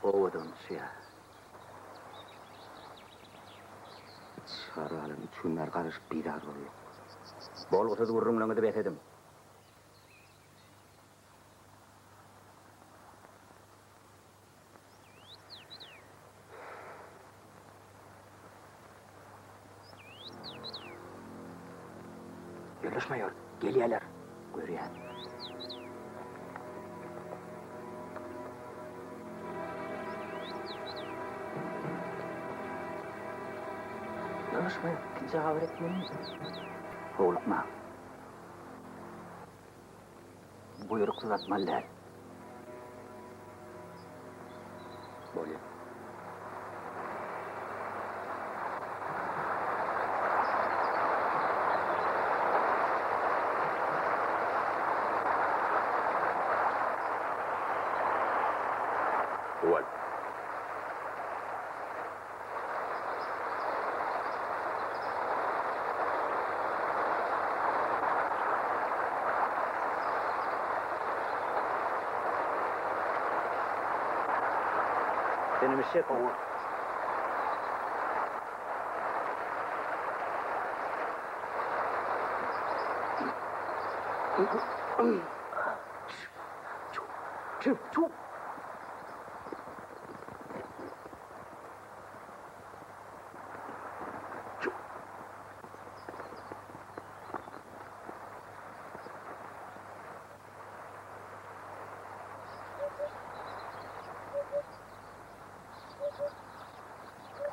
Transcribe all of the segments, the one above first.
Owadan uçýar. Çygar galan üç gün bäri garaşyp bizar bolduk. Bolgusyz gürrüňleriňizi bes ediň. Ýoldaş maýor, gelýärler. Görýän. Ýoldaş maýor, ikinji habar etmelimi? Howlukmaň. Buýruksyz atmaly däl. Bolýa. Owal. Senem eşek oňa.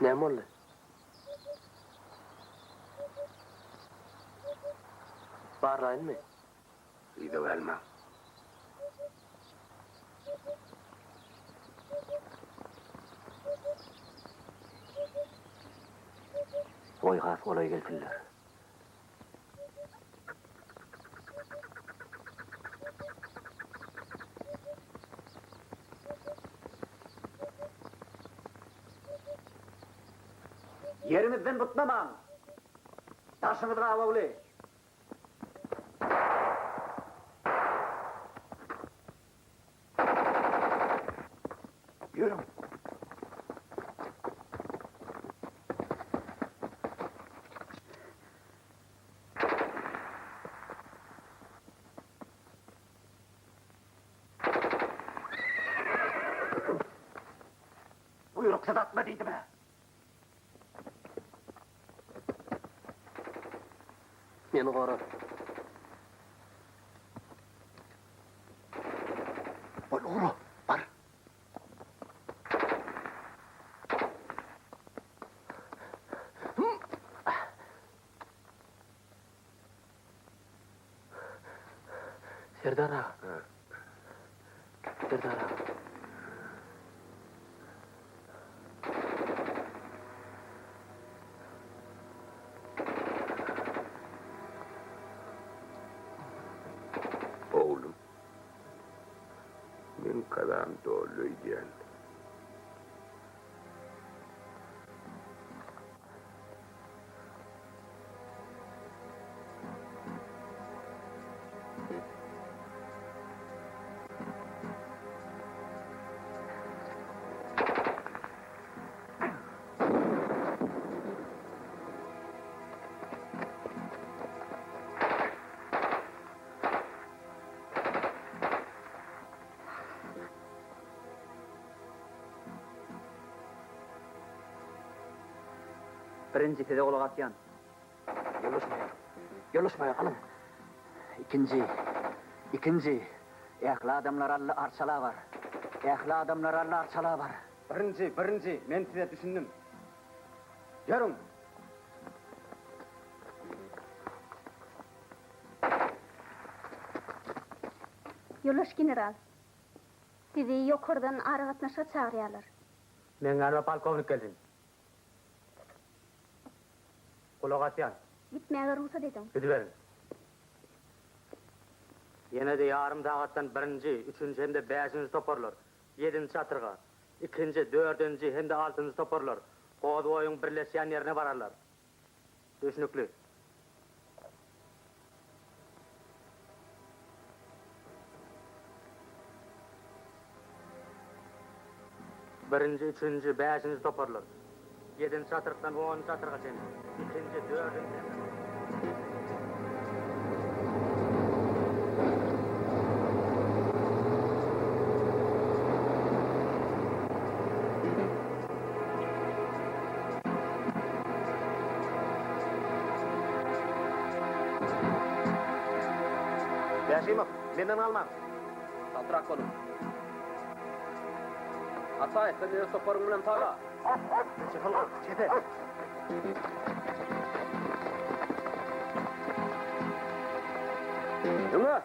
Näme boldy? Barlaýynmy? Yza galmaň. Goý has golaý gelsinler. Ýeriňizden butnamaň! Daşyňyz gabawly! Ýörüň! Buýruksyz atma diýdim-ä! Meni gora. Bol ugra, bar. Serdar aga. Serdar aga. Oglum, meň kazam doldy öýdýän. Birinji size gulak asýan. Ýoldaş maýor. Ýoldaş maýor, alyň. Ikinji. Ikinji. Ähli adamlar Alla arçala bar. Ähli adamlar Alla arçala bar. Birinji, birinji, men size düşündim. Ýörüň! Ýoldaş general, sizi ýokardan aragatnaşyga çagyrýarlar. Meň ýanyma polkownik gelsin. Gulak asýan. Gitmäge rugsat ediň. Gidiberiň. Ýene-de ýarym sagatdan birinji, üçünji hem-de bäşinji toparlar ýedinji çatyrga, ikinji, dördünji hem-de altynjy toparlar Hozboýuň birleşýän ýerine bararlar. Düşnükli. Birinji, üçünji, bäşinji toparlar. Ýedinji çatrykdan onunjy çatryga çenli. Ikinji, dördünji hem-de. Bäşimow, menden galmaň! Çaltrak boluň! Ataýew, sen öz toparyň bilen saga! Çekil, çepe! Öňe!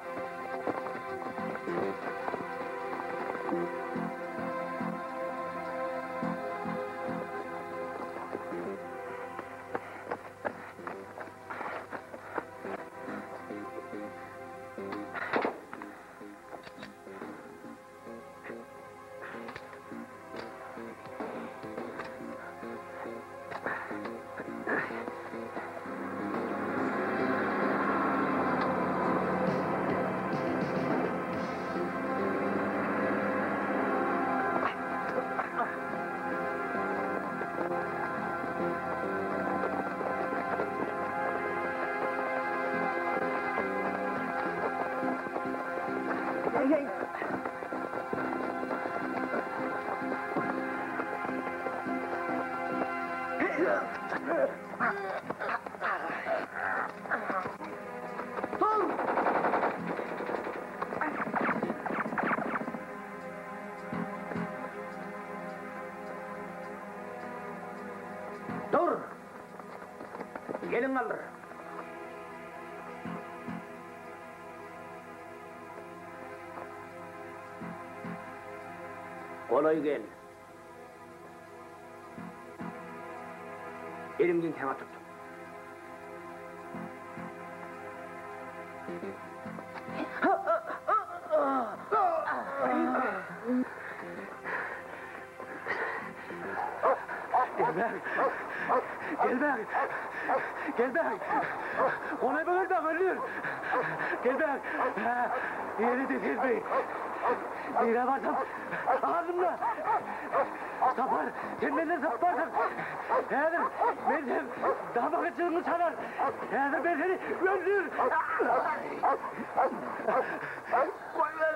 Dur! Gelin galdyr. Golaý gel. Elimden saňa tutdum. Gelmäň! Gelmäň! Gelmäň! Golaýma gelmäň, ölür! Gelmäň! Ýene-de gelmeý! Nirä barsam, alnymda! Sapar, sen menden sapmarsyň! Häzir men hem damagy jygyňy çalar! Häzir men seni öldür! Goýber!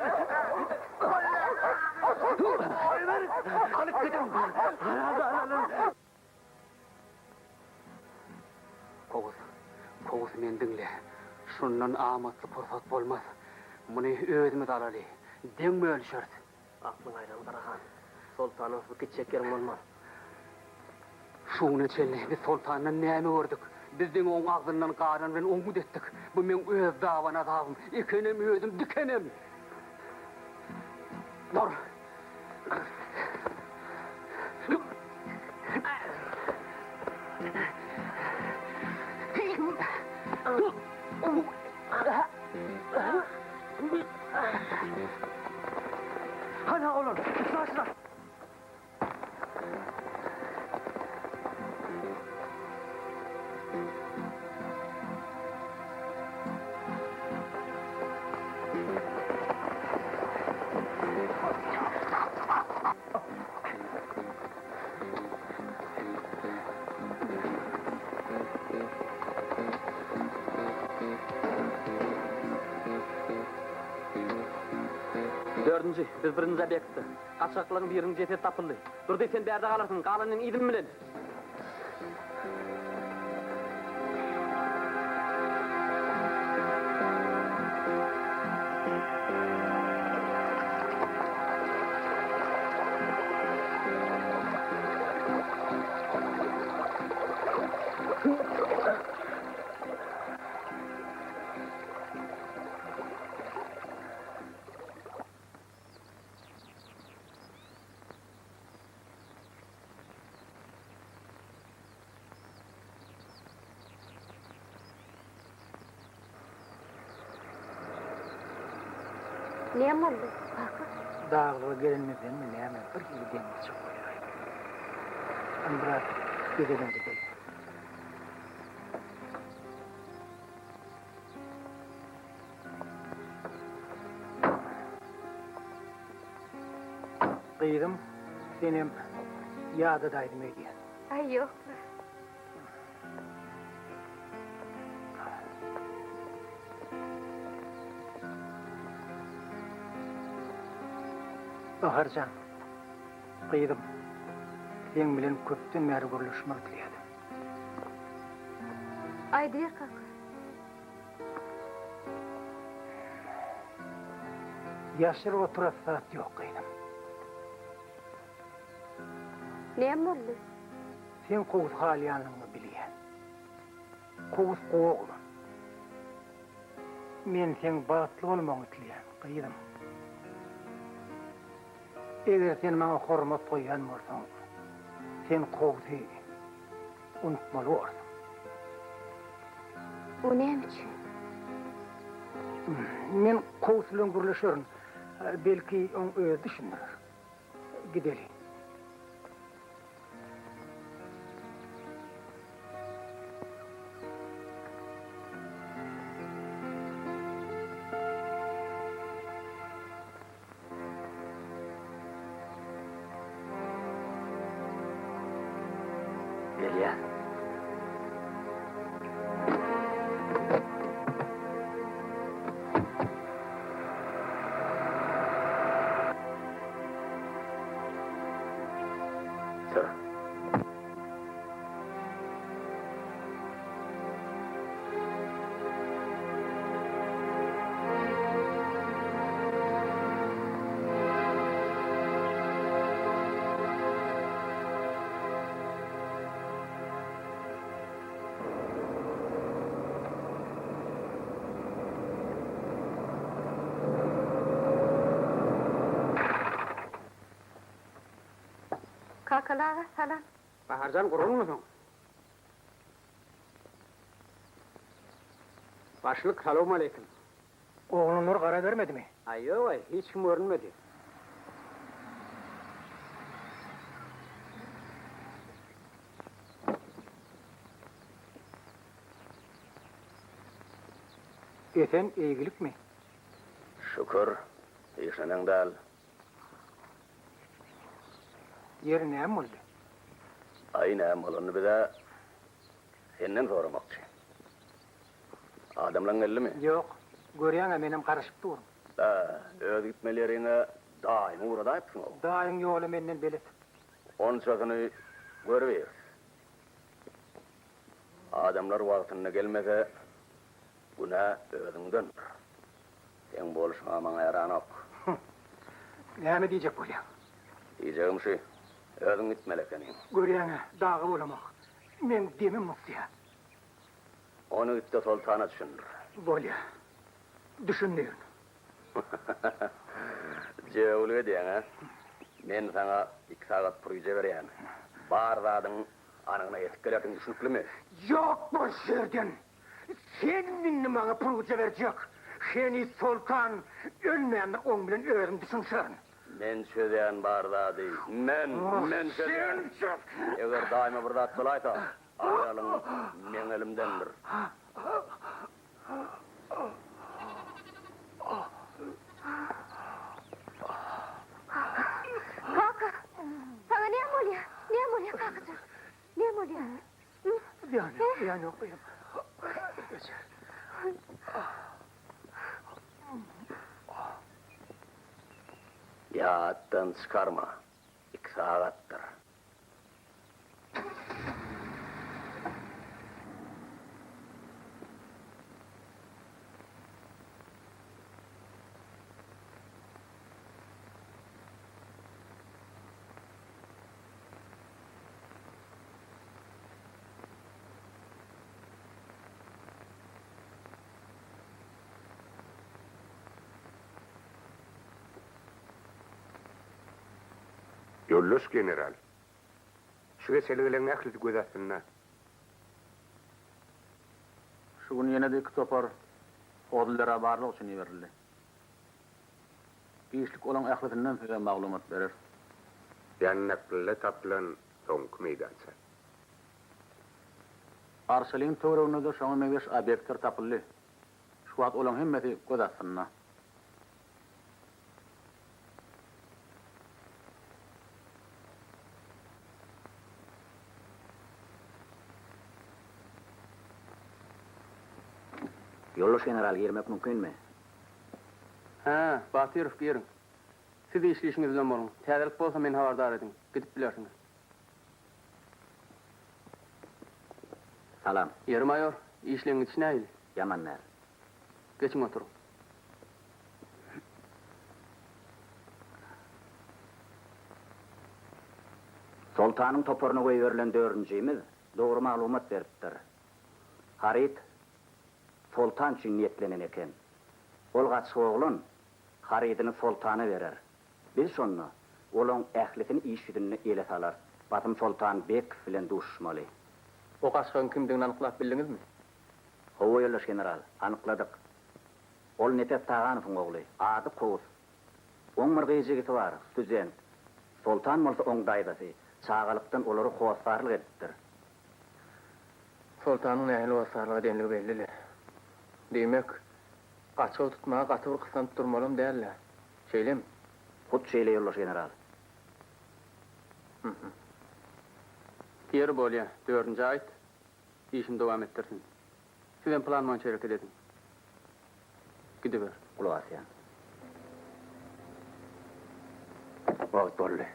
Goýber! Goýber! Alyp gidiň! Haram! Kowus, Kowus meni diňle. Şundan amatly pursat bolmaz. Muny özümiz alaly. Deň bölüşeris. Aklyň aýlan Garahan. Soltanyň bu gitjek ýeriň bolmaz. Şu güne çenli biz soltandan näme gördük? Biz diňe oň agzyndan galan bilen oňňut etdik. Bu meň öz daban azabym. Ekenem özüm, dikenem! Dur! Hana olar, üstaşlar! Dördünji, biz birinji obýektde. Gaçgaklaryň biriniň jesedi tapyldy. Durdy, sen bärde galarsyň, galanyny yzym bilen. Näme boldy, kaka? Daglyga gelenimizdenmi näme, bir hili deňizçe bolýar. Hany biraz gezelenç edeli. Gyzym. Senem ýadadaýdym öýdýän. Aý, ýok-la. Baharjan, gyzym, seň bilen köpden bäri gürleşmek isleýärdim. Aýdyber kaka. Ýaşyryp oturas zat ýok, gyzym. Näme boldy? Seň Kowus halýanyňy bilýän. Kowus gowy oglan. Men seň bagtly bolmagyňy isleýän, gyzym. Eger sen maňa hormat goýýan bolsaň, sen Kowusy unutmaly borsuň. O näme üçin? Men Kowus bilen gürleşerin. Belki, oň özi düşündirer. Gideli. Gelýär. Sür. Kakaly aga, salam. Baharjan gurgunmysyň? Başlyk salowmaleýkim. Oglanlar gara bermedimi? Aý ýog-aý, hiç kim görünmedi. Esen eýgilikmi? Şükür, işleneň däl. Ýeri näme boldy? Aý näme bolanyny biz-ä senden soramakçy. Adamlaň geldimi? Ýok. Görýäň-ä menem garaşyp durun. Bä, öz gitmeli ýeriňe daýyňy ugradaýypsyň-ow. Daýyň ýola menden belet. Onçasyny görübiris. Adamlar wagtynda gelmese, günä özüňdendir. Seň bolşuň-a maňa ýaranok. Näme diýjek bolýaň? Diýjegim şu, özüň gitmeli ekeniň. Görýäň-ä, dagy bolamok. Meň demim gysýar. Ony git-de Soltana düşündir. Bolýa. Düşündirin. Jöwlük edýäň-ä? Men saňa iki sagat puryja berýän. Bar zadyň anygyna ýetip gelersiň, düşnüklimi? Ýok bol şu ýerden! Sen indi maňa puryja berjek! Heniz Soltan ölmändir, oň bilen özüm düşünişerin. Men çözýän bar zady. Men! Men çözýän! Eger daýyma bir zat bolaýsa, aýalyň meň elimdendir. Kaka! Saňa näme bolýar? Näme bolýar, kakajan? Näme bolýar? Zyýan ýok, zyýan ýok, gyzym. Geçer. Ýatdan çykarma, iki sagatdyr. Ýoldaş general, şu geçelgeleň ählisi göz astynda. Şu gün ýene-de iki topar Hozlera barlag üçin iberildi. Giçlik olaň ählisinden size maglumat bereris. Ýanaklyda tapylan soňky meýdança. Arçalyň töwereginde-de şoňa meňzeş obýektler tapyldy. Şu wagt olaň hemmesi göz astynda. Ýoldaş general, girmek mümkinmi? Hä, Batyrow, giriň. Siz işli işiňiz bilen boluň. Täzelik bolsa meni habardar ediň. Gidip bilersiňiz. Salam. Ýeri maýor, işleň gidişi nähili? Ýaman däl. Geçiň oturyň. Soltanyň toparyna goýberilen dördünjimiz dogry maglumat beripdir. Haryt Soltan üçin niýetlenen eken. Ol gaçgy oglan harydyny Soltana berer. Biz şonda olaň ählisini iş ýüzünde ele salarys. Basym Soltan Bekow bilen duşuşmaly. O gaçgagyň kimdigini anyklap bildiňizmi? Hawa, ýoldaş general, anykladyk. Ol Nepes Taganowyň ogly. Ady Kowus. Oň bir gyz jigisi bar, student. Soltan bolsa oň daýzasy. Çagalykdan olara hossarlyk edipdir. Soltanyň nähili hossarlyk edenligi belli-le. Diýmek, gaçgagy tutmaga gaty bir gyssanyp durmalam däl-dä. Şeýlemi? Hut şeýle, ýoldaş general. Ýeri bolýa, dördünjä aýt, işini dowam etdirsin. Sizem plan boýunça hereket ediň. Gidiber. Gulak asýan. Wagt boldy.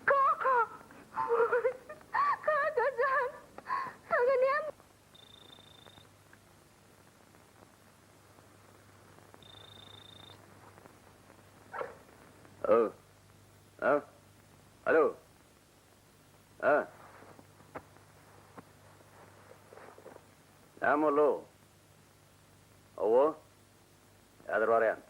Kaka! Kaka jan! Saňa näme Alo. Ha? Alo. Ha? Näme boldy? Hawa. Häzir barýan.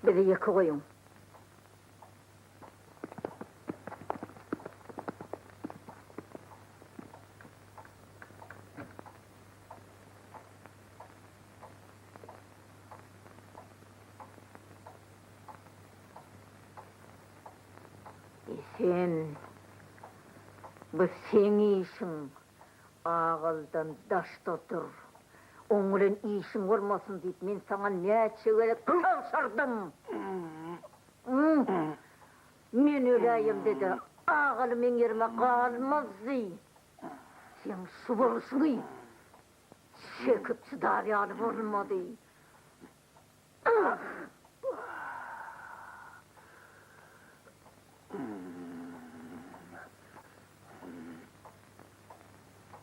Bizi ýeke goýuň. Sen, bu seň işiň, Agaldan daşda dur. Oň bilen işiň bolmasyn diýip, men saňa näçe gezek tabşyrdym. Men öläýemde-de, Agaly meň ýerime galmazdy. Seň şu bolşuňy çekip çydar ýaly bolmady.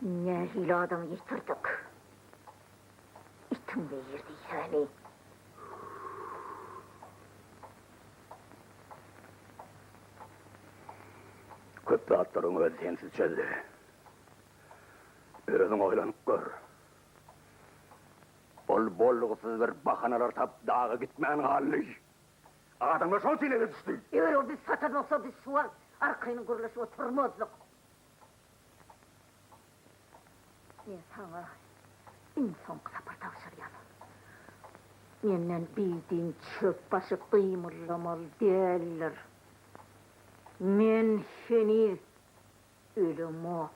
Nähili adamy ýitirdik? Itiň biri diýsäni. Köp zatlaryň özi sensiz çözdi. Özüň oýlanyp gör. Ol bolgusyz bir bahanalar tapyp daga gitmän galdy. Adamlar şoň üçin ele düşdi. Eger ol bizi satan bolsa biz şu wagt arkaýyn gürleşip oturmazdyk. Men saňa iň soňky sapar tabşyrýan. Menden bidin çöp başy gymyldamaly däldir. Men heniz ölemok.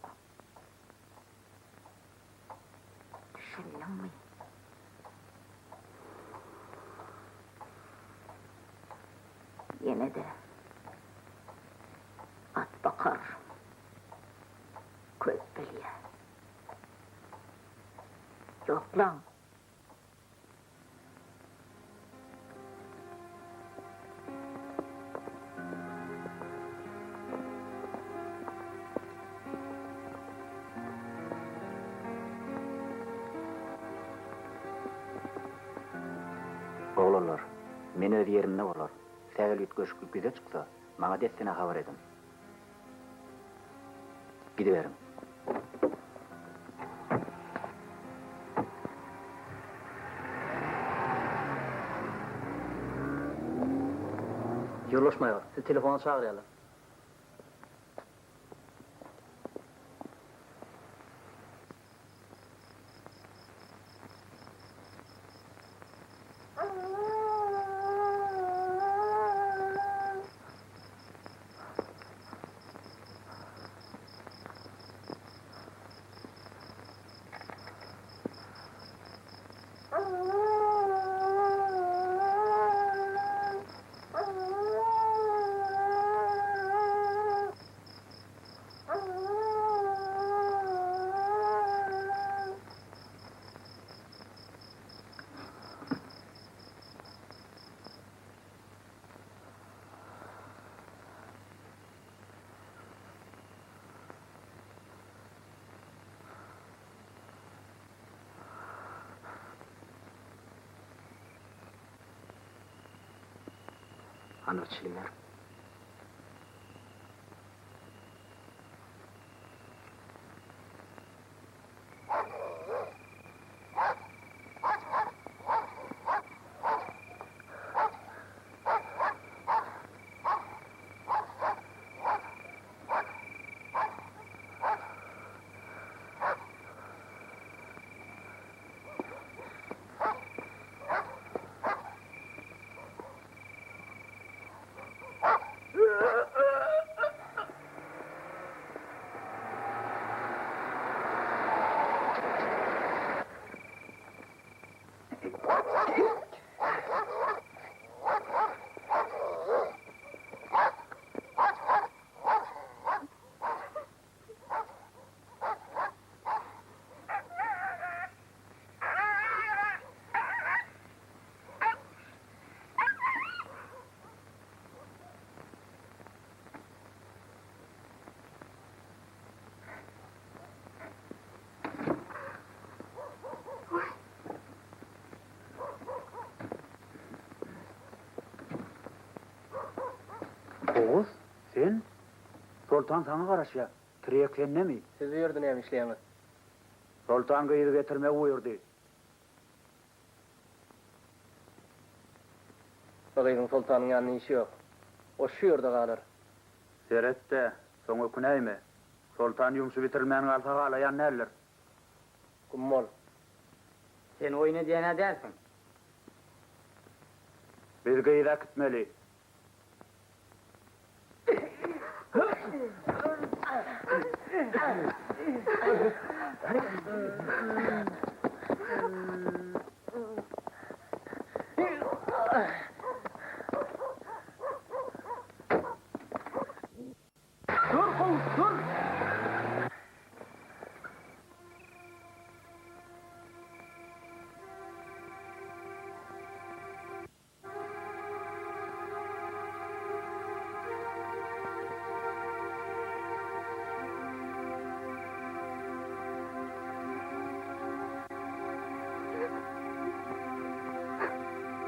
Düşündiňmi? Ýene-de atbakar köp bilýär. Ýoklaň. Oglanlar, men öz ýerimde bolar. Sähel üýtgeşiklik ýüze çyksa, maňa dessine habar ediň. Gidiberiň. Ýoldaş maýor, sizi telefona çagyrýarlar. Hany bir çilim ber. Oguz, sen? Soltan saňa garaşýar. Tirýek sendemi? Siz bu ýerde näme işleýäňiz? Soltan gyzy getirmegi buýurdy. Bu gyzyň soltanyň ýanynda işi ýok. O şu ýerde galar. Seret-de, soň ökünäýme. Soltan ýumşy bitirilmän galsa halaýan däldir. Güm bol. Sen oýun edýän-ä dälsiň. Biz gyzy äkitmeli. Dur, Kowus, dur!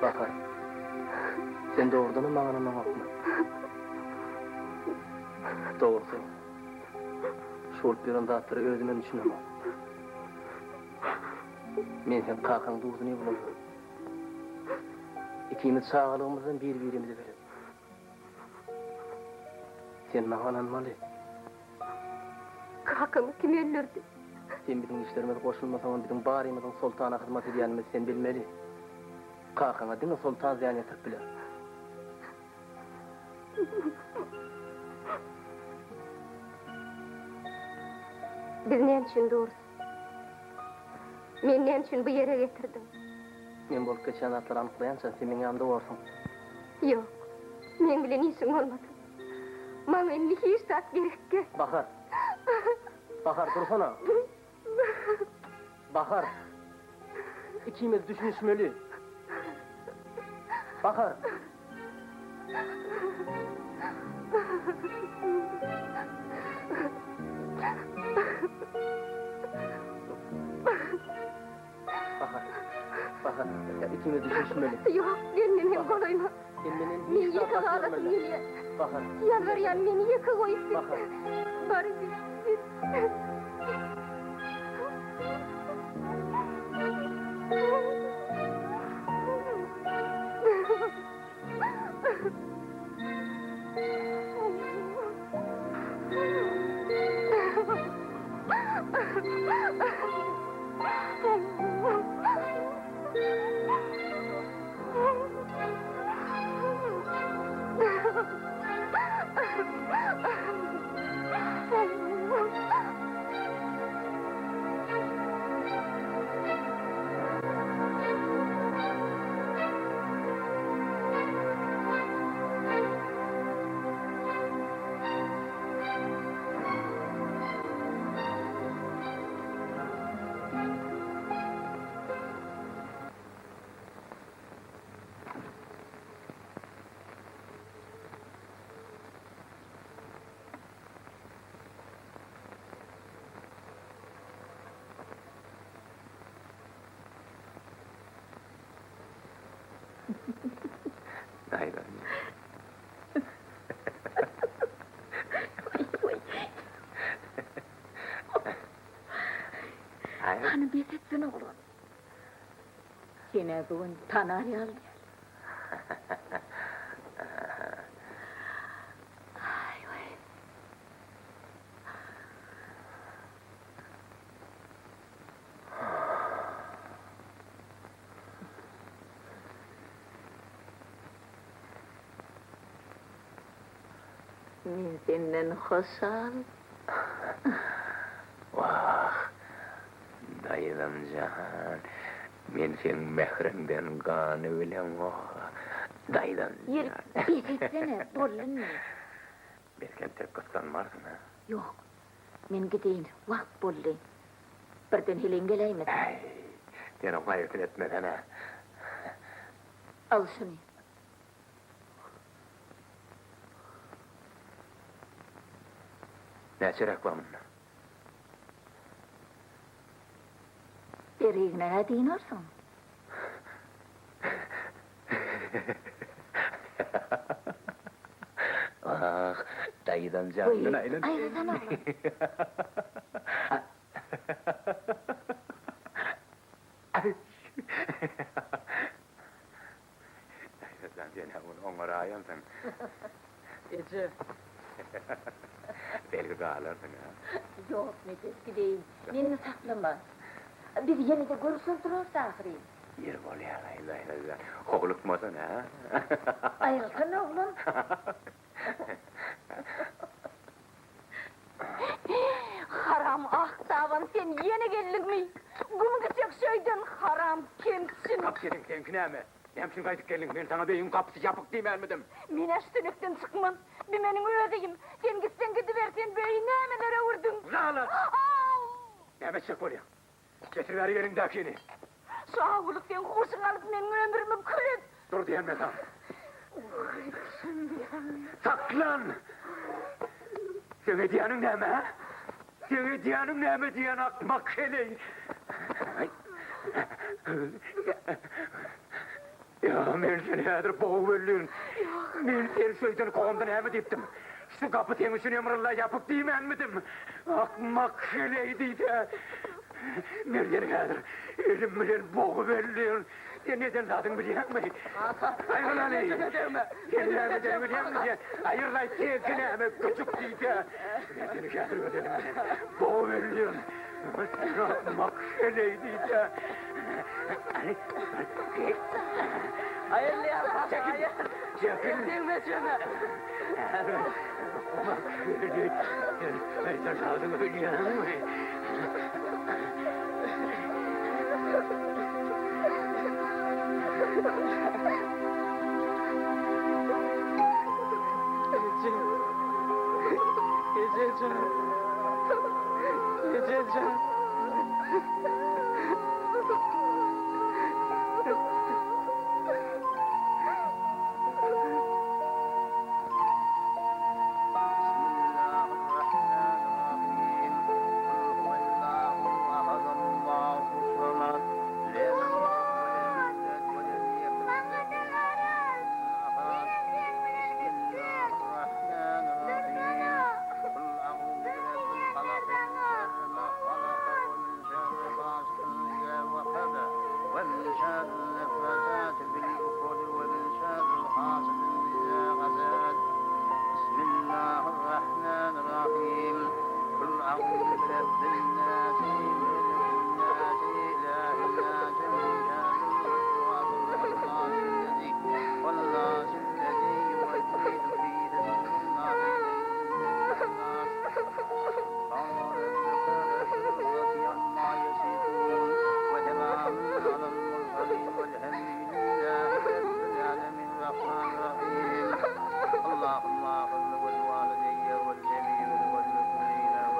Bahar, sen dogrudanam maňa ynanaňokmy? Dogrusy. Şu bolup ýören zatlara özümem düşünemok. Men seň kakaň Durdyny bulamok. Ikimiz çagalygymyzdan bir-birimize belet. Sen maňa ynanmaly. Kakamy kim öldürdi? Sen biziň işlerimize goşulmasaňam biziň barymyzyň Soltana hyzmat edýänimizi sen bilmeli. Kakaňa diňe Soltan zyýan ýetirip biler. Biz näme üçin durus? Meni näme üçin bu ýere getirdiň? Men bolup geçýän zatlary anyklaýança, sen meň ýanymda borsuň. Ýok, meň bilen işiň bolmasyn. Maňa indi hiç zat gerekgä. Bahar! Bahar, dursana! Bahar! Ikimiz düşünişmeli. Bahar! Bahar! Bahar, ikimiz düşünişmeli. Ýok, gelme meň golaýyma. Sen menden Men hiç zat ýeke galasym gaçyrmaly. gelýär. Bahar! Ýalbarýan, meni ýeke goýup gitme. Bahar! Bar git, git. Hany bes etsene oglan. Sen-ä bu gün tanar ýaly däl. Aý-waý. Men senden hoşal. Wah, daýzam jan, men seň mähriňden ganybilemok, daýzam Ýeri, jan. bes etsene, boldy indi. Belki entek gyssanmarsyň, a? Ýok, men gideýin, wagt boldy. Birden heleýiň geläýmesin. Äý, sen o gaýgysyny etmesene. Al şuny. Näçeräk bar munda? Berigine-hä dynarsyň. Ah, daýzam jandan aýlan. Goý, aýrylsana oglan. Daýza jan, sen-ä muny oňaraýansyň. Eje. Belki galarsyň-a. Ýok, Nepes, gideýin. Meni saklama. Biz ýene-de görüşer durarys ahyryn. Ýeri bolýar-aý, Daýza jan. Howlukmasana. Aýrylsana, oglan. Haram aktaban, sen ýene geldiňmi? Güm gitjek şöýden, haram kemçin. Gap seniň, seňki näme? Näme üçin gaýdyp geldiň? Men saňa beýiň gapysy ýapyk diýmänmidim? Men-ä şu tünekden çykman. Bi meniň öz öýüm. Sen gitseň gidiber, sen bu öýi nämelere öwürdiň? Nala! Aw! Näme etjek bolýaň? Getir bäri eliňdäkini. Şu awulyk seň huşuňy alyp meniň ömrümi kül et! Dur diýen men saňa. Saklan! Seň edýäniň näme, hä? Seň edýäniň näme diýen akmak heleý! Ýa, men seni häzir bogup öldürin. Men seni şeýden kowamda näme diýipdim? Şu gapy seň üçin ömrylla ýapyk diýmänmidim? Akmak heleý diýdi. Men seni häzir elim bilen bogup öldürin. Sen eden zadyňy bilýäňmi? Kaka, Aýryl hany! Sen näme edenini bilýäňmi sen? Aýryl-aý, senki näme, güjük diýdi. Men seni häzir öz elim bilen bogup öldürin. Akmak heleý diýdi. Aýrylýar, kaka, Çekil! aýyr. Çekil! Degme çöme. Akmak heleý. Sen eden zadyňy bilýäňmi? Eje. Eje jan. Eje jan. Maňa-da garaş! Menem seň bilen gitjek!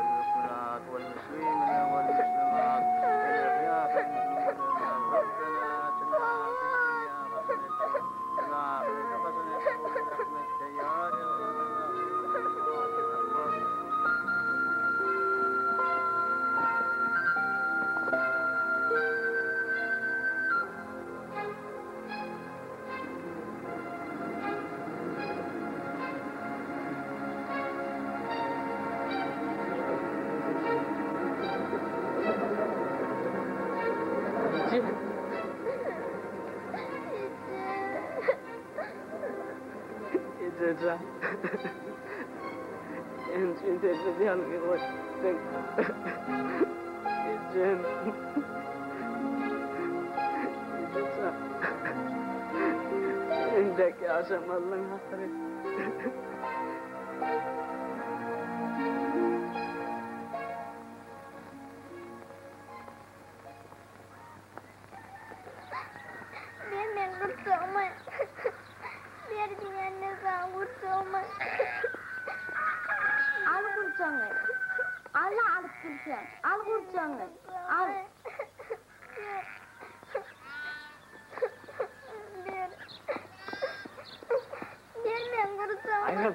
Dursana! Dur diýýänler saňa! Eje. Eje jan. Näme üçin sensiz ýalňyz goýupsyň? Ejem. Eje jan. Entek ýaşamalyň ahyry. Ber meň gurjagymy. Ber diýende saňa gurjagymy. Al gurjagyňy. Al-a alyp bilseň. Al gurjagyňy. Al. Ber. Ber. Ber meň gurjagymy. Aýryl.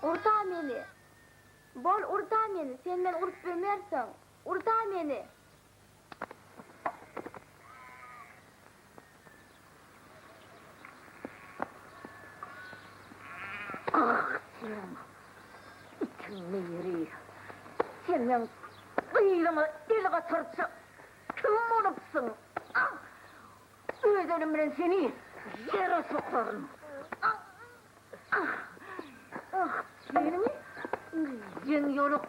Urda meni. Bol urda meni, sen meni urup bilmersiň. Urda meni. Ah, sen itiň biri. Sen meň gyzyma el gatarça kim bolupsyň? Ah! Öz elim bilen seni ýere sokaryn. Ah! Ah, seniň ýeň ýoluk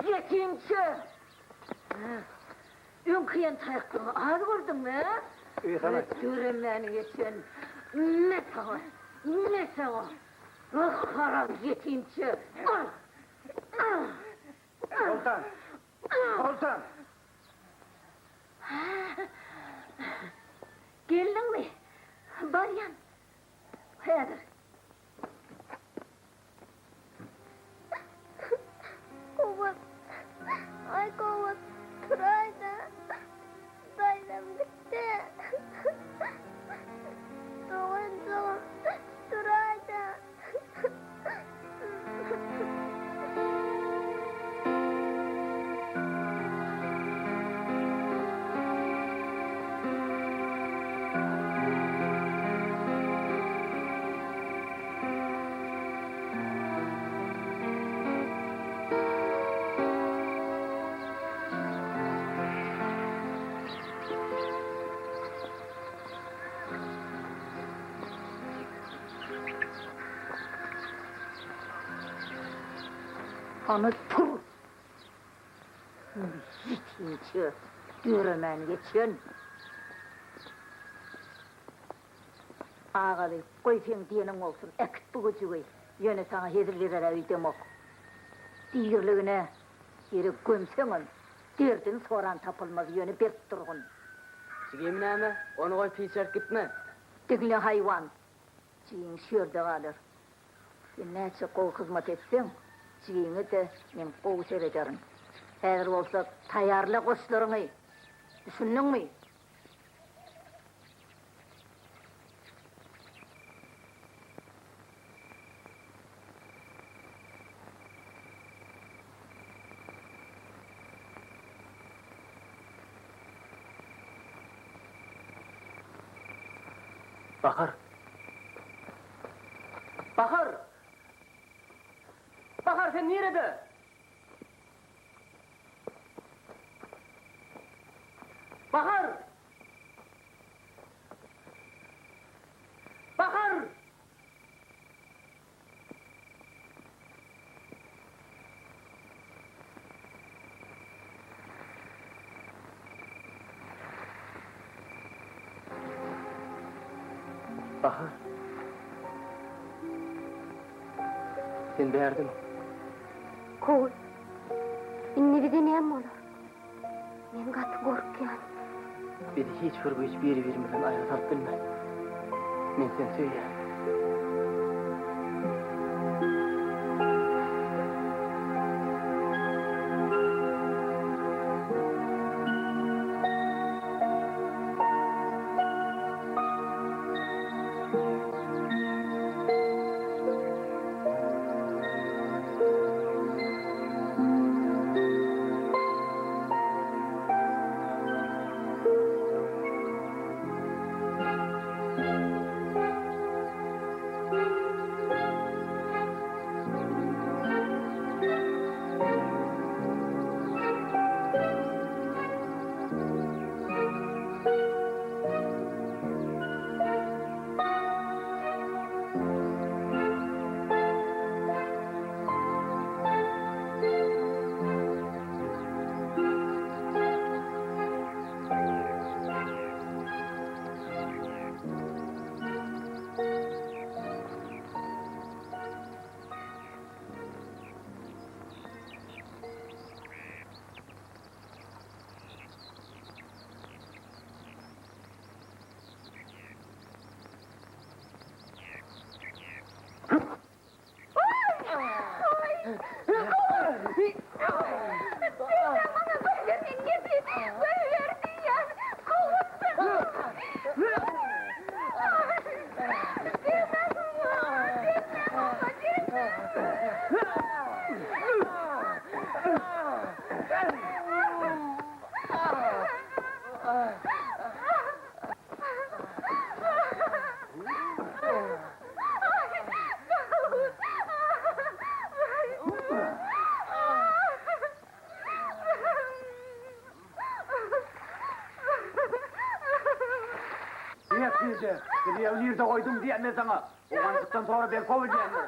ýetimçe! Öňki iýen taýaklygyňy az gördüňmi, hä? Döremmäni geçen, me saňa, me saňa! Ah, haram ýetimçe! Ah! Ah! Soltan! Soltan! Geldiňmi? Barýan. Häzir. Kowus. Aý Kowus, turaý-da. Daýzam gitdi. Doganjygym, turaý-da. Hany tur! Ýetimçe döremän geçen. Agaly, goý seň diýeniň bolsun, äkit bu güjügi, ýöne saňa hezil berer-ä öýdemok. Diriligine ýere gömseňem, derdini soran tapylmaz, ýöne berk durgun. Jigim näme, ony goýup hiç ýerik gitme. Diňle haýwan, jigiň şu ýerde galar. Sen näçe gowy hyzmat etseň, jigiňe-de men gowy serederin. Häzir bolsa taýýarla goşlaryňy, düşündiňmi? Bahar! Bahar! Bahar sen nirede? Bahar! Bahar! Bahar. Sen bärdemi? Kowul. Indi bize näme bolar? Men gaty gorkýan. Bizi hiç bir güýç biri-birimizden aýra salyp bilmez. Men seni söýýän. Diýek nirde? Diýek nirde goýduň diýen men saňa. Oganjykdan sonra belkow edýändir.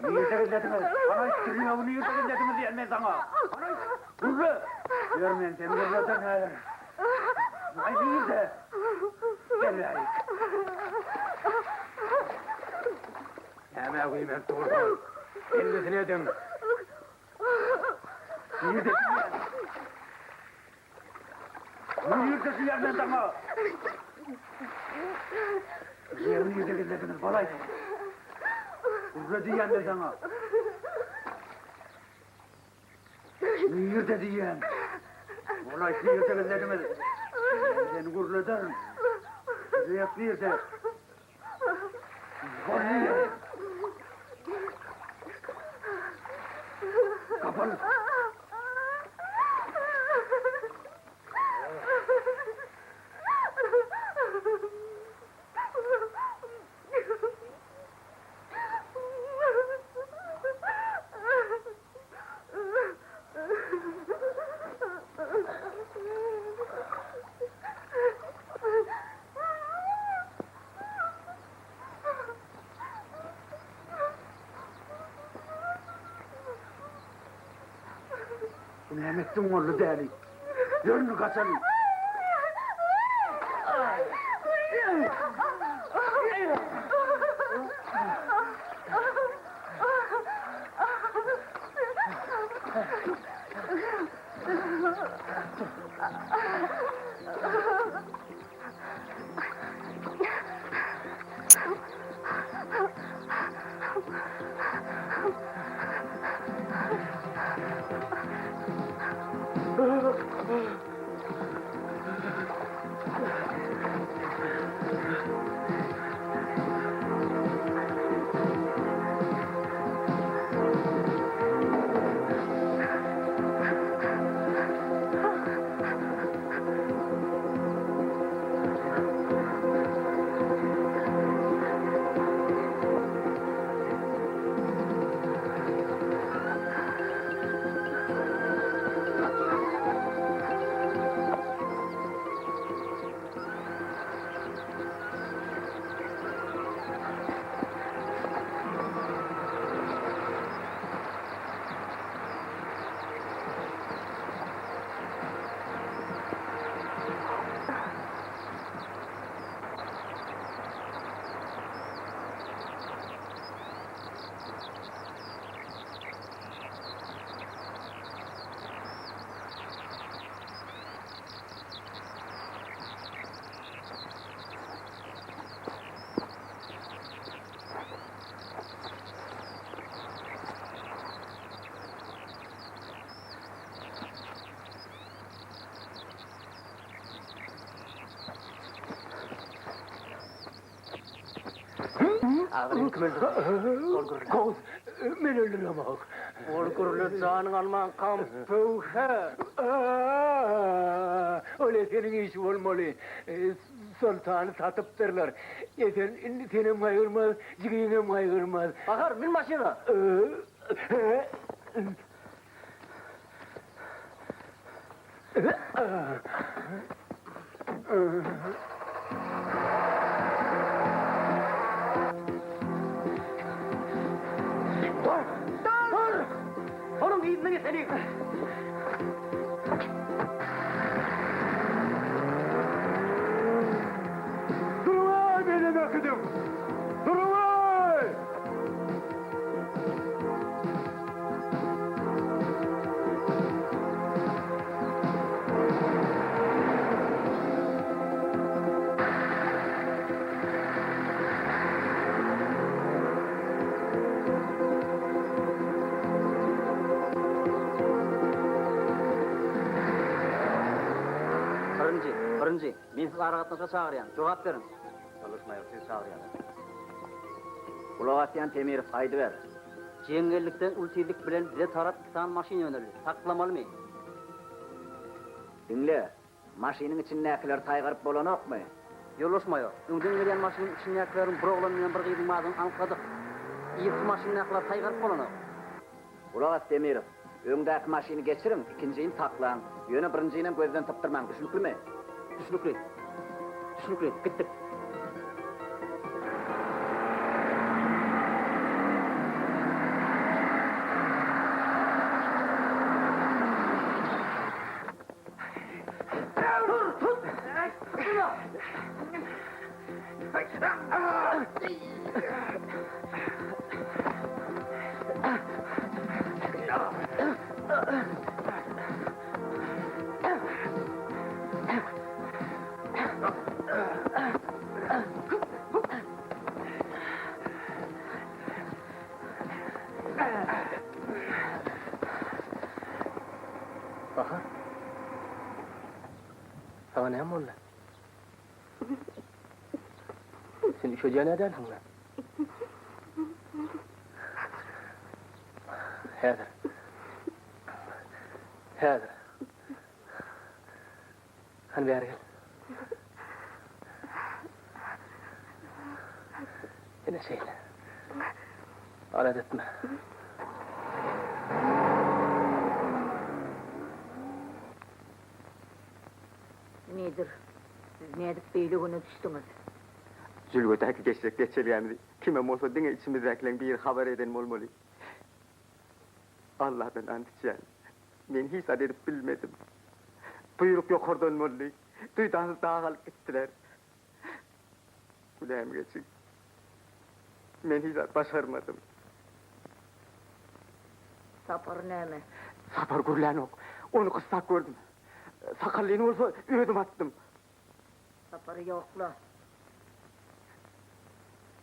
Nirde gizlediňiz? Ana aýt, nirde gizlediňiz diýen men saňa. Ana aýt. Gürle. Ýör men seni gürleden häzir. Aý nirde? Gel bärik. Näme güýmenip dursuň? Ellisini ediň. Nirde diýýän? Nirde diýýän men saňa? Ýeri nirde gizlediňiz, bol aýt. Gürle diýýän men saňa. Nirde diýýän? Bol aýt, nirde gizlediňiz? Men seni gürlederin. Ýek nirde? Bol diýýän. Kapaly. Näme etdiň boldy däli? Ýör indi gaçaly. Agyryny kim öldürdi? Ol gürle. Kowus, men öldüremok. Ol gürle janyň almankam pöwhe. Ol Eseniň işi bolmaly. Soltany satypdyrlar. Esen indi senem gaýgyrmaz, jigiňem gaýgyrmaz. Bahar, mün maşyna. Dur! Dur! Onuň yzyna ýeteliň! Duruň-aý, menem äkidiň! Duruň-aý! Birinji, birinji, men sizi aragatnaşyga çagyrýan, jogap beriň. Ýoldaş maýor, sizi çagyrýarlar. Gulak asýan Temirow, aýdyber. Jeňňellikden uly tizlik bilen bize tarap iki sany maşyn ýöneldi. Saklamalymy? Diňle, maşynyň içindäkileri saýgaryp bolanokmy? Ýoldaş maýor, öňden gelýän maşynyň içindäkileriň bir oglan bilen bir gyzyň bardygyny anykladyk. Yzky maşyndakylary saýgaryp bolanok. Gulak as, Demirow, öňdäki maşyny geçiriň, ikinjini saklaň. Ýöne birinjinem gözden sypdyrmaň, düşnüklimi? Düşnükli. Düşnükli. Gitdik. Dur, tut! Bahar. Saňa näme boldy? Sen üşedýän dälsiň-le? Häzir. Häzir. Hany bäri gel. Ine şeýle. Alada etme. Nedir, siz nädip beýle güne düşdüňiz? Jülgedäki geçjek geçelgämizi kimem bolsa diňe içimizdäkileň biri habar eden bolmaly. Alladan ant içýän. Men hiç zat edip bilmedim. Buýruk ýokardan boldy. Duýdansyz dagy alyp gitdiler. Günämi geçiň. Men hiç zat başarmadym. Sapar näme? Sapar gürlänok. Ony gyssap gördüm. Sakallyny bolsa özüm atdym. Sapary ýokla.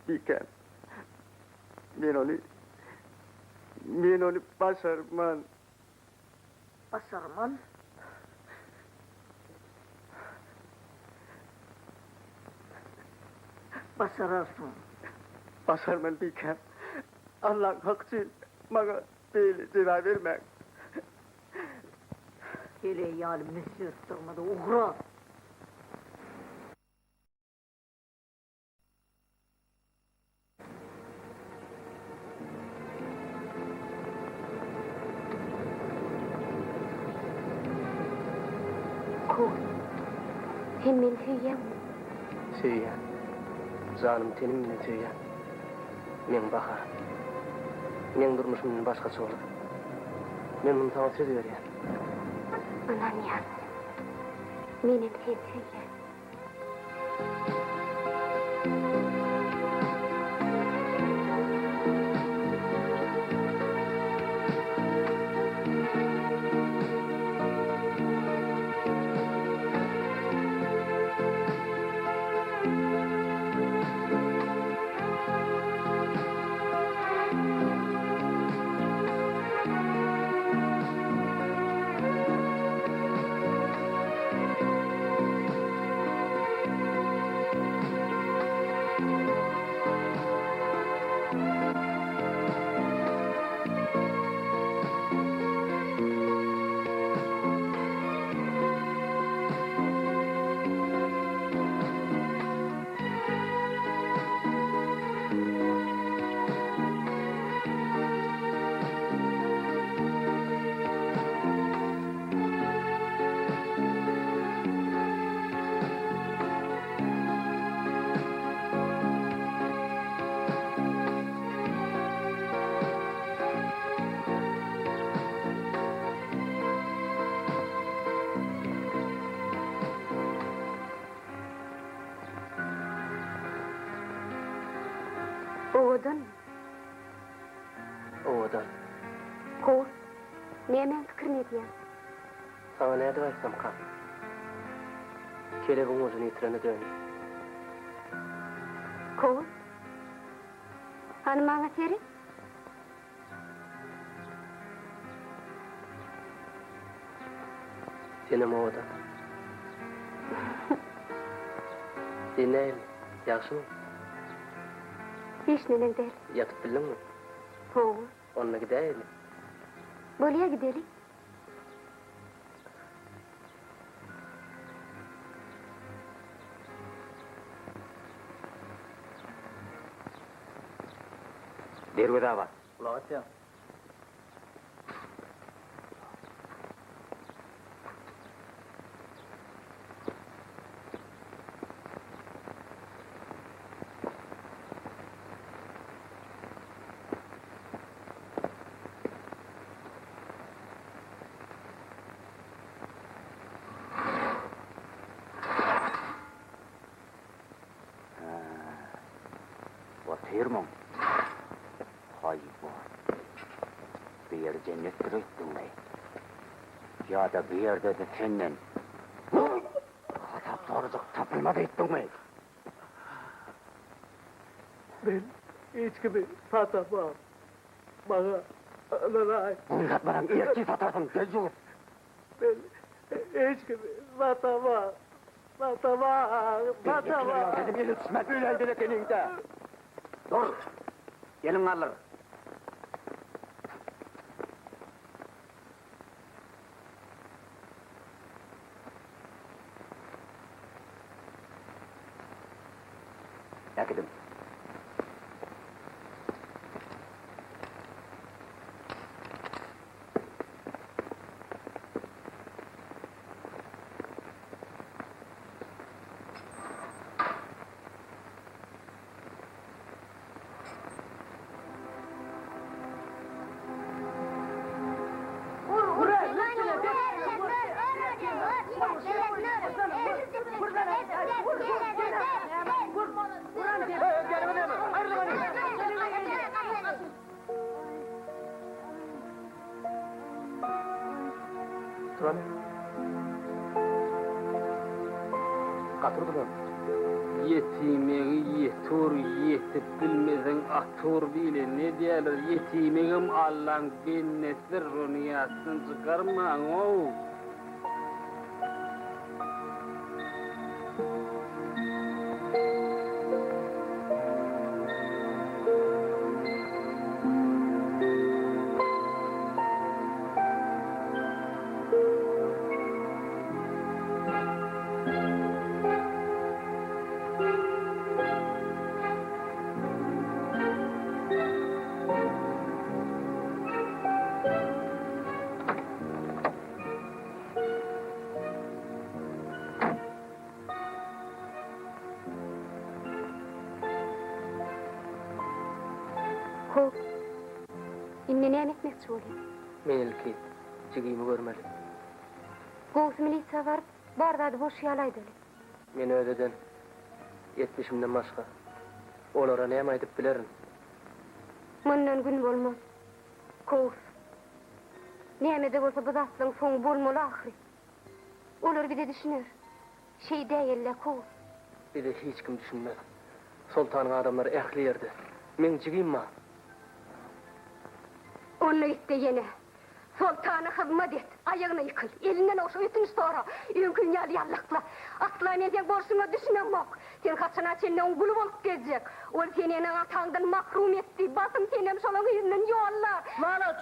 Bikäm. Men ony, men ony başarman. Başarman? Başararsyň. Başarman, bikäm. Allaň haky üçin maňa beýle jeza bermäň. Heleý ýaly müzzerip durma-da, ugra! Kowus, sen meni söýýäňmi? Söýýän. Janym-tenim bilen söýýän. Meň Baharym. Meň durmuşym indi başgaça bolar. Men muny saňa söz berýän. Ynanýan. Menem seni söýýän. Owadanmy? Owadan. Kowus, nämäň pikirini edýäň? Saňa nädip aýtsamkam? Kelebiň ujuny ýitirene döndi. Kowus, hany maňa seret. Senem owadan. Sen nähili? Ýagşymy? Hiç neneň däl. Ýatyp bildiňmi? Hawa. Onda gidäýeli. Bolýa gideli. Derwezä bas. Gulak asýan. Otyrmyň? Haýwan. Bu ýeri jennetdir öýtdüňmi? Ýa-da bu ýerde-de senden hasap sorajak tapylmaz öýtdüňmi? Men hiç kimi satamam. Maňa ynanaý. Muny satmasaň, ertir satarsyň, deýýus! Men hiç kimi satamam. Satamam, satamam. Dedim ele düşmez öläýmeli ekeniň-dä. Dur! Eliňi galdyr. Äkidiň. Gaty urdular. Ýetimegi ýeti ur, ýetip bilmeseň aty ur diýlen. Ne diýerler, ýetimegem Allaň bendesidir, şony ýatdan çykarmaň-ow! Hop. Indi näme etmekçi bolýaň? Men ilki jigimi görmeli. Gowusy milisiýa baryp, bar zady bolşy ýaly aýdaly. Men öz eden etmişimden başga olara näme aýdyp bilerin? Mundan gün bolmaz. Kowus. Näme-de bolsa bu zatlaryň soňy bolmaly ahyry. Olar bize düşüner. Şeý däýeli-dä, Kowus. Bize hiç kim düşünmez. Soltanyň adamlary ähli ýerde. Meň jigim bar. Onda git-de ýene Soltana hyzmat et, aýagyna ýykyl, elinden ogşa, ötünç sora, öňküň ýaly ýallakla. Asla men seň bolşuňa düşünemok. Sen haçana çenli oň guly bolup gezjek? Ol seni eneň-ataňdan mahrum etdi, basym senem şolaň yzyndan ýollar. Nalaç!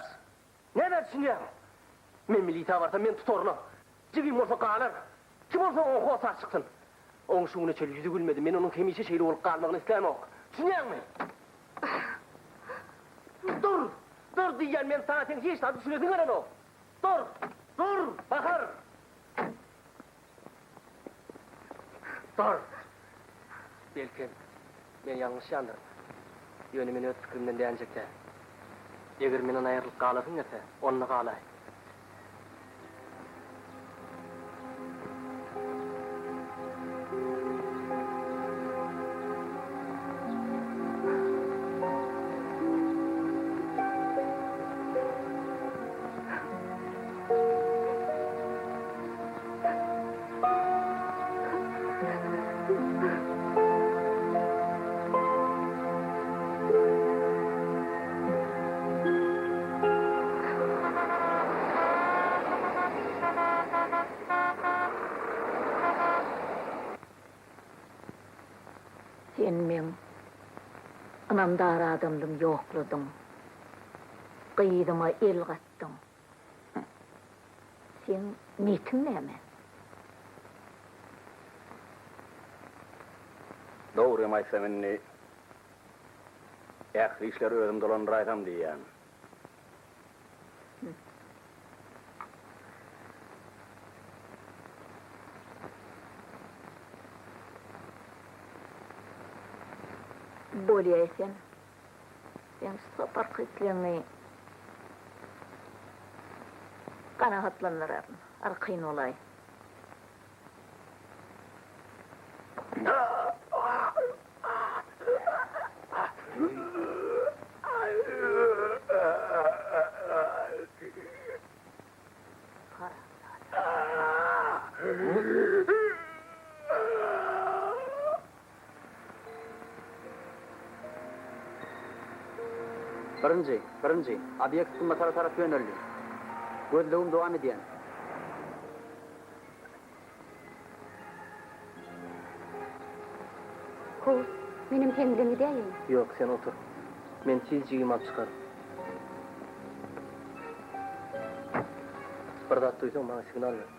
Näme düşünýäň? Men milisiýa barsam meni tutarlar. Jigim bolsa galar. Kim bolsa oňa hossar çyksyn. Oň şu güne çenli ýüzi gülmedi. Men onuň hemişe şeýle bolup galmagyny islämok. Düşünýäňmi? Dur! Dur diýýän men saňa seň hiç zada düşünesiň gelenok. Dur! Dur! Bahar! Dur! Belkem, men ýalňyşýandyryn. Ýöne men öz pikirimden dänjek däl. Eger menden aýrylyp galasyň gelse, onda galaý. Sen meň ynamdar adamdym ýokladyň. Gyzyma el gatdyň. Seň niýetiň näme? Dogrymy aýtsam indi ähli işleri özüm dolandyraýsam diýýän. Bolýa eken. Seň şu saparky islegiňi kanagatlandyraryn. Arkaýyn bolaý. Birinji, birinji, obýekt günbatara tarap ýöneldi. Gözlegim dowam edýän. Kowus, menem seň bilen gidäýeýin. Ýok, sen otur. Men tiz jigimi alyp çykaryn. Bir zat duýsaň, maňa signal ber.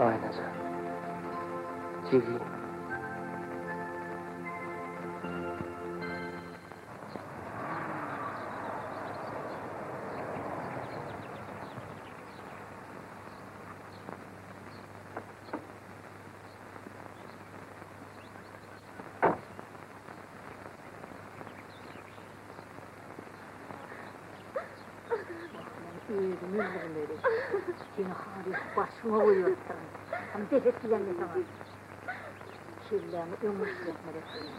Aýna jan. Jigim. Men özümi öldürmeli. Seni halys başyňa goýberipdirin. Hany bes et diýýän men saňa. Kelläňi öňe işletmeli etdim.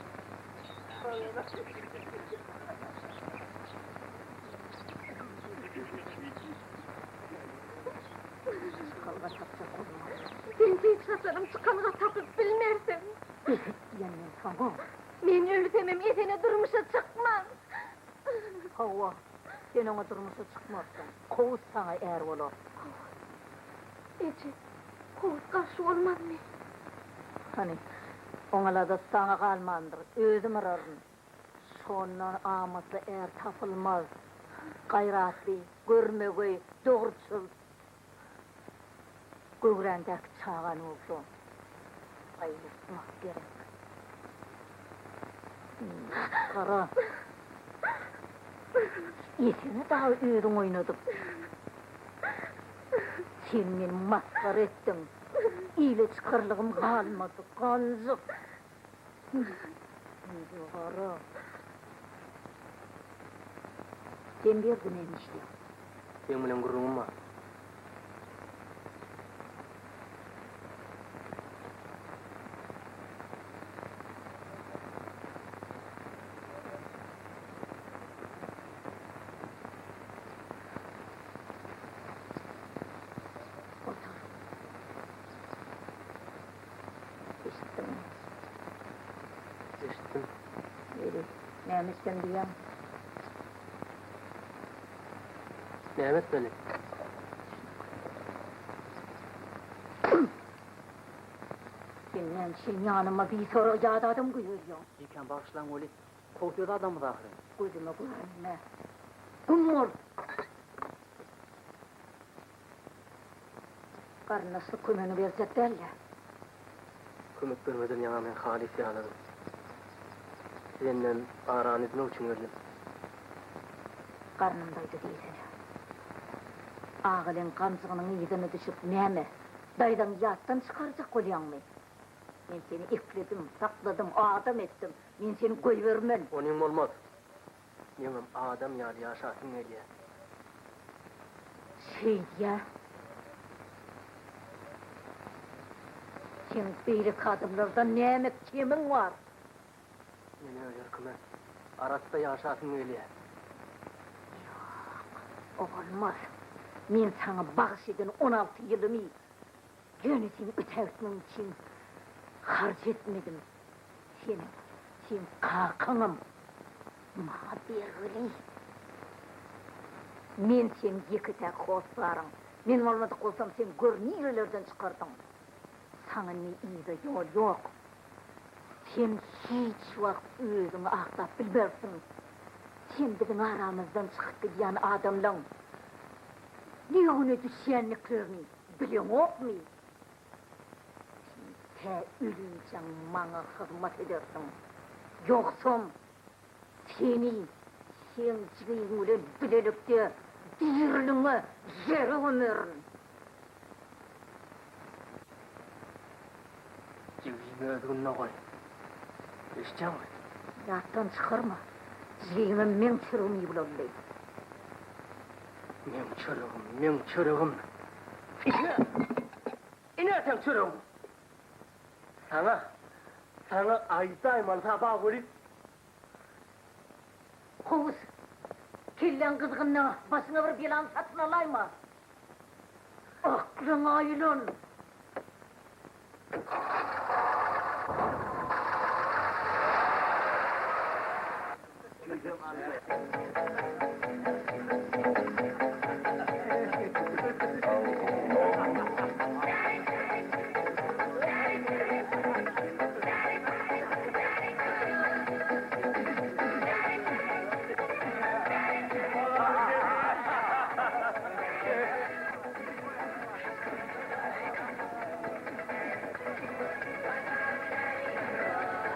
Çykalga tapjak bolma. Sen hiç haçanam çykalga tapyp bilmersiň. Bes et diýýän men saňa. Men ölsemem Esene durmuşa çykman. Hawa, sen oňa durmuşa çykmarsyň. Kowus saňa är bolar. Kowus. Eje, Kowus garşy bolmazmy? Hany, oňalada saňa galmandyr, özüm yraryn. Şondan amatly är tapylmaz. Gaýratly, görmegeý, dogruçyl. Göwräňdäki çagany bolsa gaýgytmak gerek. Masgara. Eseni dagy özüň oýnadyp. Sen meni masgara etdiň. Ile çykarlygym galmady, ganjyk. Ýüze gara. Sen bu ýerde näme işleýäň? Seň bilen gürrüňim bar. Otur. Eşitdiňmi? Eşitdim. Weli, näme etsem diýýäň? Näme etmeli? Sen näme üçin ýanyma bisorag ýat adam goýberýäň? Bikäm bagyşlaň weli, kowus öz adamymyz ahyryn. Gözüme görünme. Güm bol! Garyndaşlyk kömegini berjek däl-dä. Kömek bermeden ýaňa men halys ýaladym. Senden arany üzmek üçin geldim. Garnym doýdy diýsene. Agalyň ganjygynyň yzyna düşüp näme, daýzaňy ýatdan çykarjak bolýaňmy? Men seni ekledim, sakladym, adam etdim. Men seni goýbermen. Onyň bolmaz. Meňem adam ýaly ýaşasym gelýär. Şeýdýä. Seň beýleki adamlardan näme kemiň bar? Men öz erkime, arassa ýaşasym gelýär. Ýok, o bolmaz. Men saňa bagyş eden 16 ýylymy ýöne seni ötägitmek üçin harç etmedim. Senem, seň kakaňam maňa bergili. Men seň ýeke-täk hossaryň. Men bolmadyk bolsam, sen gör nirelerden çykardyň. Saňa indi yza ýol ýok. Sen hiç wagt özüňi aklap bilmersiň. Sen biziň aramyzdan çykyp gidýän adamlaň ne güne düşýändiklerini bileňokmy? Sen tä ölinçäň maňa hyzmat edersiň. Ýogsam, seni seň jigiň bilen bilelikde diriliňe ýere gömerin. Jigimi öz gününe goý. Eşidýäňmi? Ýatdan çykarma, jigiňem meň çöregimi iýip ulaldy. Meň çöregim, meň çöregim. Ine! Ine seň çöregiň! Saňa, saňa aýdaýmaly saba welin. Kowus, kelläň gyzgynda başyňa bir belany satyn alaýma. Aklyňa aýlan!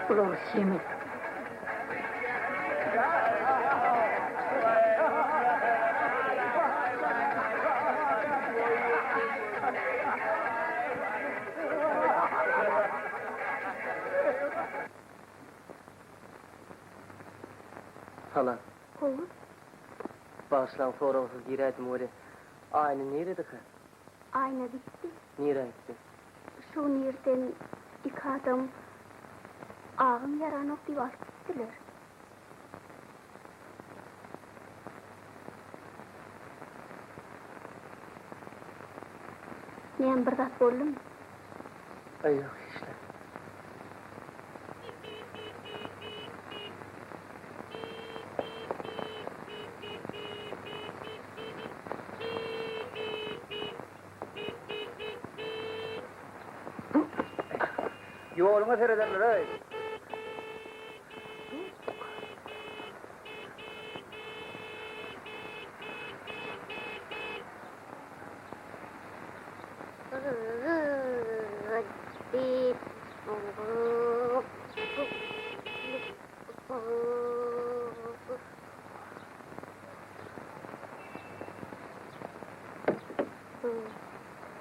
Bulary sem et. Salam. Gowy. Bagyşlaň soragsyz giräýdim weli, Aýna niredekä? Aýna gitdi. Nirä gitdi? Şu gün irden iki adam agym ýaranok diýip alyp gitdiler. Näme bir zat boldumy? Aý ýok hiç zat. Ýoluňa serederler-eý.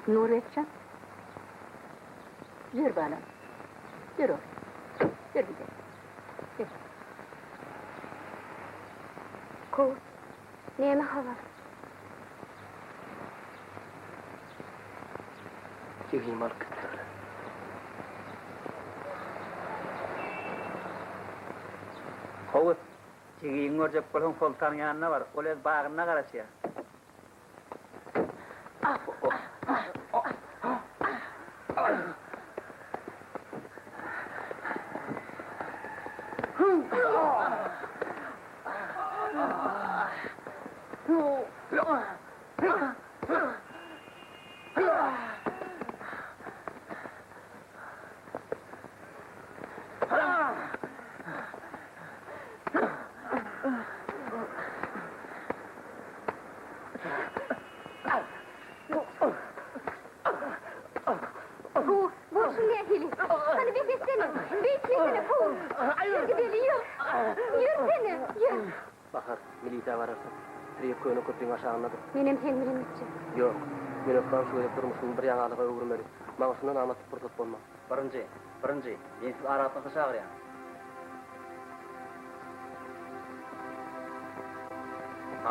Nurbekjan, ýör balam, ýör oglum, ýör gidelim, ýör. Kowus, näme habar? Jigimi alyp gitdiler. Kowus, jigiňi görjek bolsaň Soltanyň ýanyna bar, ol öz bagynda garaşýar. Kowus, bolşuň nähili? Hany bes etsene! Beýtmesene, Kowus! Ýör gideli, ýör! Ýörsene, ýör! Bahar, milisiýa bararsyň. Tirýek köne köprüň aşagyndadyr. Menem seň bilen gitjek. Ýok. Men hökman şu gezek durmuşymy bir ýaňalyga öwürmeli. Maňa şundan amatly pursat bolmaz. Birinji, birinji, men sizi aragatnaşyga çagyrýan.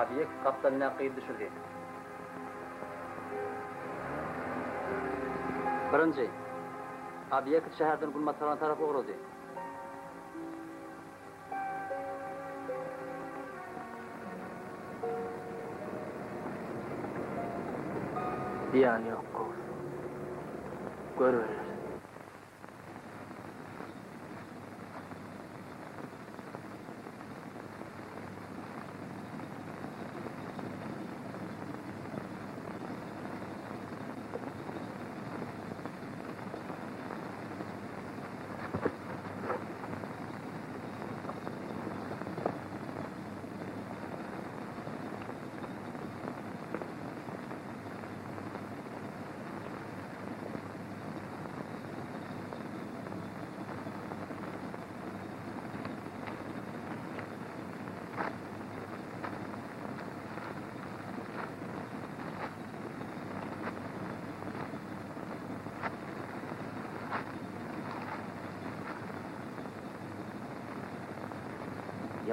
Obýekt gapdalynda gyz düşürdi. Birinji, obýekt şäherden günbataryna tarap ugrady. Zyýany ýok, gowusy. Görübereris.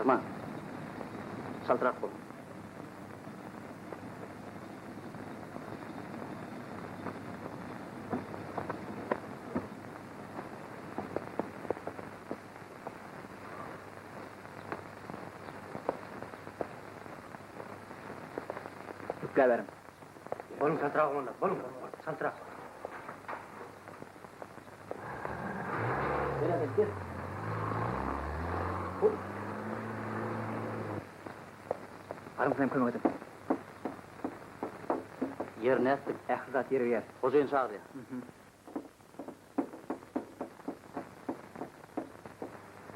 Ýygnaň. Çaltrak boluň. Ýükläberiň. Boluň çaltrak oglanlar, boluň, çaltrak. Gel Azel, gel. Hop. Baryň sizem kömek ediň. Ýer nätdik? Ähli zat ýerbe-ýer. Hojaýyn çagyrýar.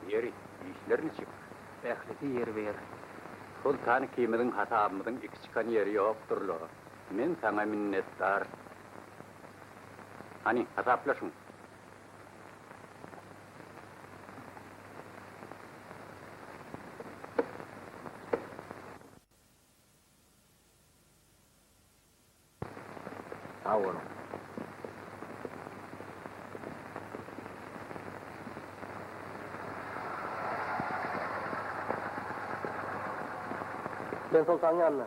Ýeri, işler niçik? Ählisi ýerbe-ýer. Soltan ikimiziň hasabymyzyň iki çykan ýeri ýokdur-la. Men saňa minnetdar. Hany, hasaplaşyň. Sag boluň. Men Soltanyň ýanyna.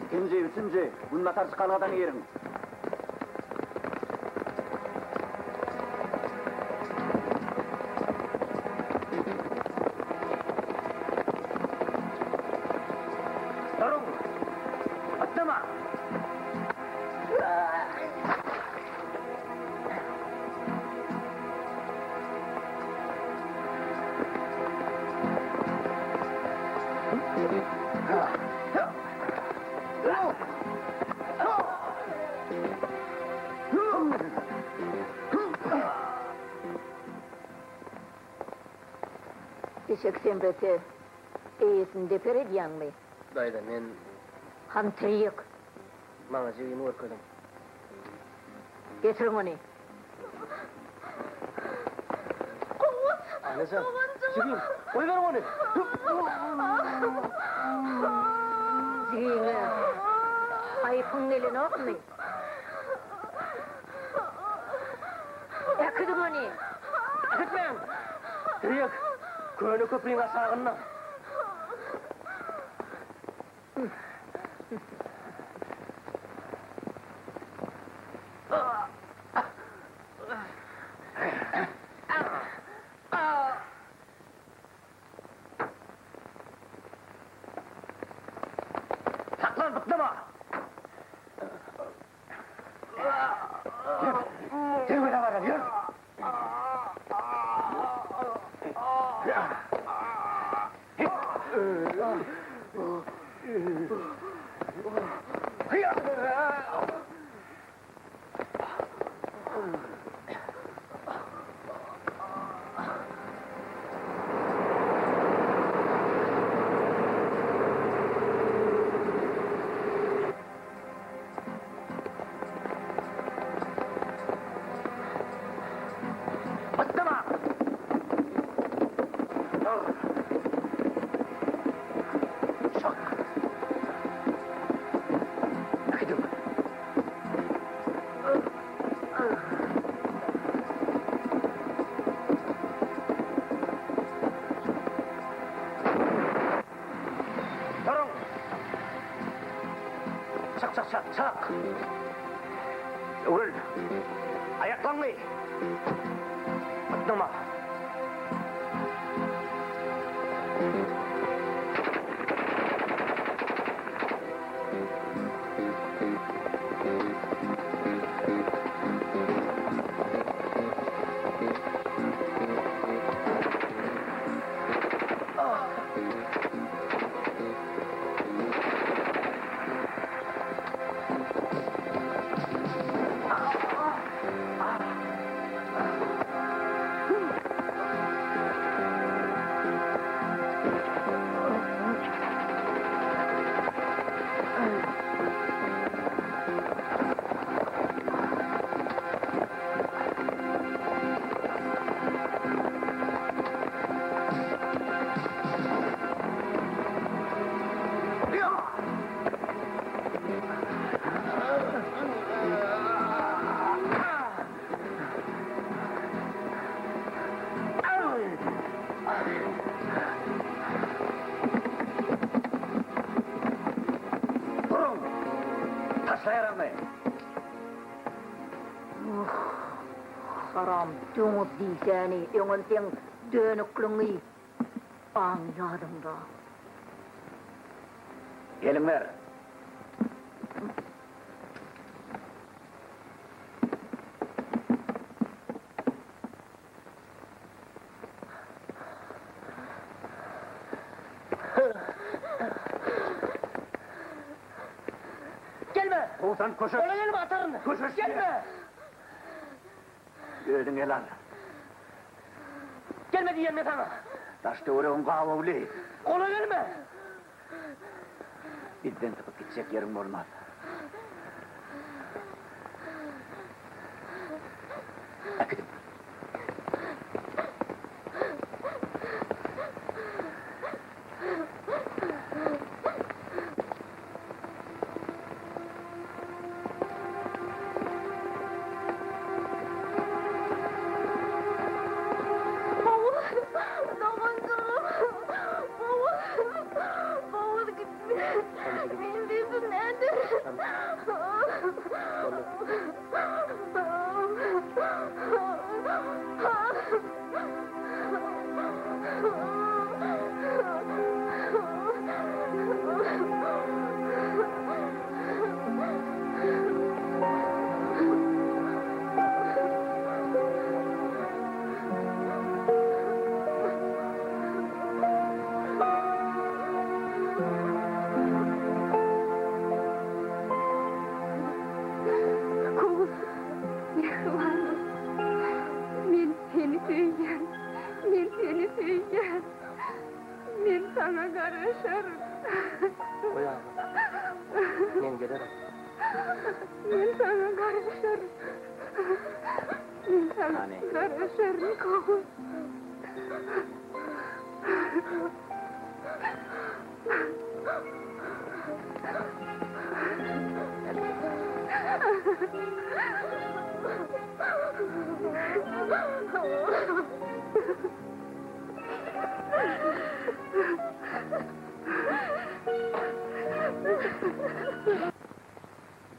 Ikinji, üçünji, günbatar çykalgadan giriň. Duruň! Atlama! Eşek semrese, eýesini deper edýäňmi? Daýza, men. Hany tirýek. Maňa jigimi görkeziň. Getiriň ony. Aýnajan, jigim, goýberiň ony! Jigiňe haýpyň gelenokmy? Äkidiň ony! Äkitmäň! Tirýek, köne köpriň aşagynda. Saklan, bytlama! Ýör, ýör, ýör! Bytlama! Dur! Şok! Äkidiň! Duruň! Çak, çak, çak, çak! Öwrül! Aýaklaňy! Bytnama! Duruň! Taşla ýaragyňy! Haram doňuz diýsäni, öňem seň dönükligiňi aň ýadyňda. Eliňi ber! Gelme! Kowsan köşeş. Ola gelme ataryn. Köşeş. Gelme! Özüň el al. Gelme diýen men saňa. Daş-töweregiň gabawly. Gola gelme! Bizden sypyp gitjek ýeriň bolmaz. Äkidiň. Kowus, doganjygym, Kowus, Kowus gitme. Men sensiz näderin? Kowus, mähribanym, men seni söýýän, men seni söýýän, men saňa garaşaryn. Goý agla. Men gelerin. Men saňa garaşaryn. Men saňa garaşaryn, Kowus.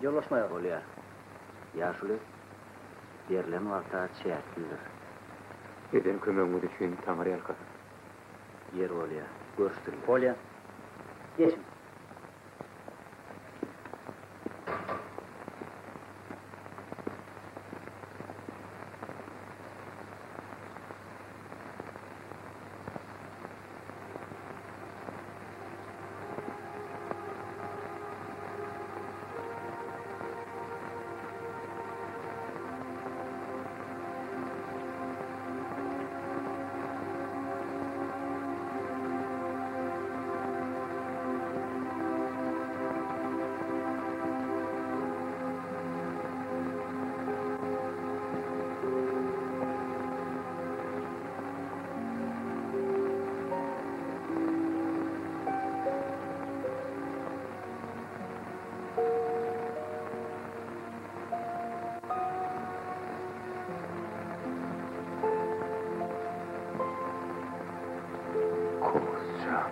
Ýollaşmaýar. Bolýar. Ýaşuly, berlen wagta çäklidir. Eden kömegiňiz üçin taňryýalkasyn. Ýer bolýa. Görüşdirýär. Bolýa. Geçiň. Kowusjan.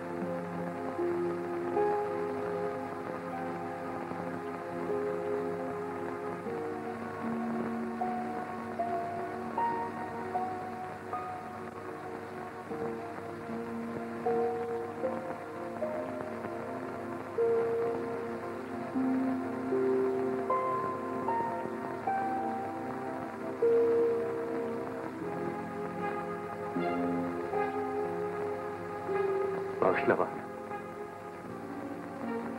Bagyşla balam.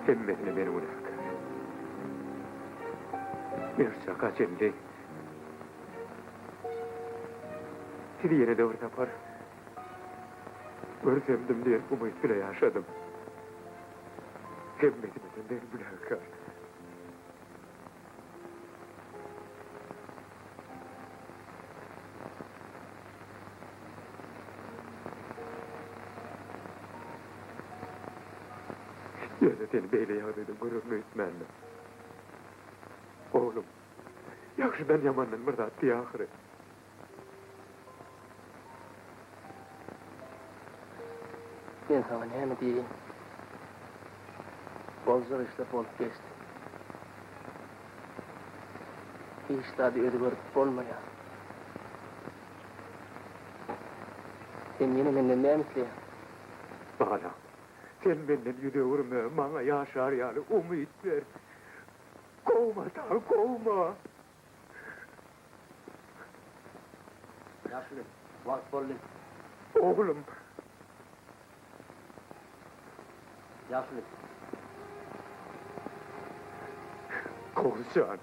Hemmesine men günäkär. Mirçaka çenli sizi ýene-de bir sapar Görsemdim diýen umyt bile ýaşadym. Hemmesine-de men günäkär. Ýöne seni beýle ýagdaýda görerin öýtmändim. Oglum, ýagşydan ýamandan bir zat diý ahyry. Men saňa näme diýeýin? Boljak işler bolup geçdi. Hiç zady özgerdip bolmaýar. Sen ýene menden näme isleýäň? Balam, sen menden ýüz öwürme, maňa ýaşar ýaly umyt ber. Kowma, dagy kowma! Ýaşuly, wagt boldy. Oglum. Ýaşuly. Kowus jan.